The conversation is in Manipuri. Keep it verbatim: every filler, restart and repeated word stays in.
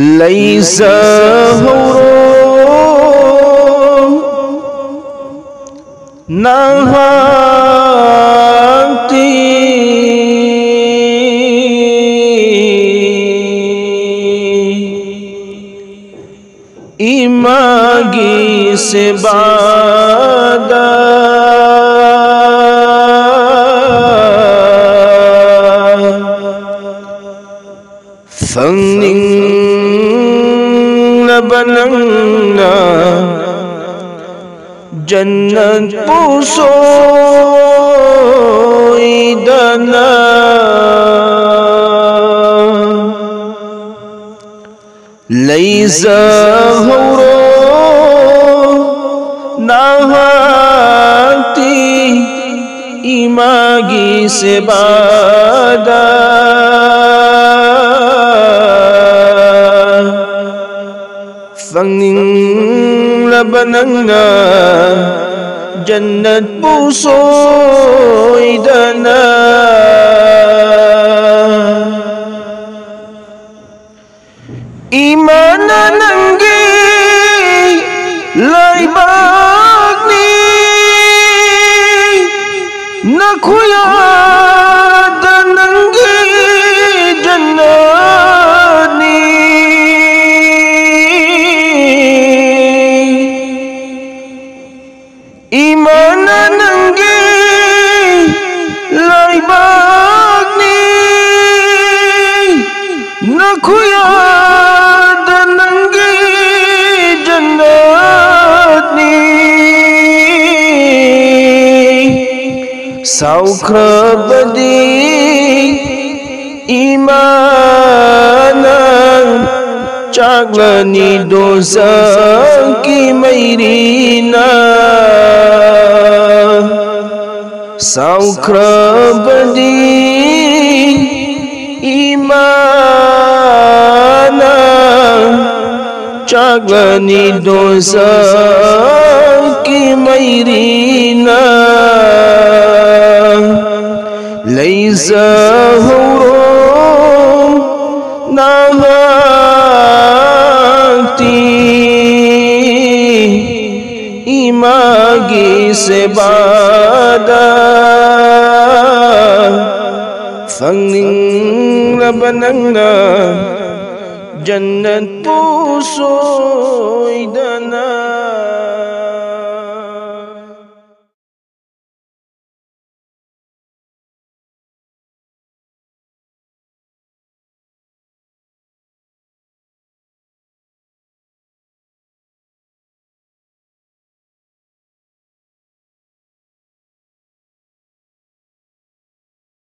ꯂꯩꯖꯍꯧꯔꯣ ꯅꯍꯥꯛꯇꯤ ꯏꯃꯥꯒꯤ ꯁꯦꯕꯥꯗ꯫ ꯐꯪꯅꯤꯡꯂꯕ ꯅꯪꯅ ꯖꯟꯅꯠꯄꯨ ꯁꯣꯏꯗꯅ ꯂꯩꯖꯍꯧꯔꯣ ꯅꯍꯥꯛꯇꯤ ꯏꯃꯥꯒꯤ ꯁꯦꯕꯥꯗ꯫ ꯐꯪꯅꯤꯡꯂꯕ ꯅꯪꯅ ꯖꯟꯅꯠꯄꯨ ꯁꯣꯏꯗꯅ ꯏꯃꯥꯅ ꯅꯪꯒꯤ ꯂꯩꯕꯥꯛꯅꯤ, ꯅꯈꯨꯌꯥꯗ ꯅꯪꯒꯤ ꯖꯟꯅꯠꯅꯤ꯫ ꯏꯃꯥꯅ ꯅꯪꯒꯤ ꯂꯩꯕꯥꯛꯅꯤ, ꯅꯈꯨꯌꯥꯗ ꯅꯪꯒꯤ ꯖꯟꯅꯠꯅꯤ꯫ ꯁꯥꯎꯈ꯭ꯔꯕꯗꯤ ꯏꯃꯥꯅ ꯆꯥꯛꯂꯅꯤ ꯗꯣꯖꯈꯀꯤ ꯃꯩꯔꯤꯅ꯫ ꯁꯥꯎꯈ꯭ꯔꯕꯗꯤ ꯏꯃꯥꯅ ꯆꯥꯛꯂꯅꯤ ꯗꯣꯖꯈꯀꯤ ꯃꯩꯔꯤꯅ꯫ ꯂꯩꯖꯍꯧꯔꯣ ꯅꯍꯥꯛ ꯒꯤ ꯁꯦꯕꯥꯗ ꯐꯪꯅꯤꯡꯂꯕ ꯅꯪꯅ ꯖꯟꯅꯠꯄꯨ ꯁꯣꯏꯗꯅ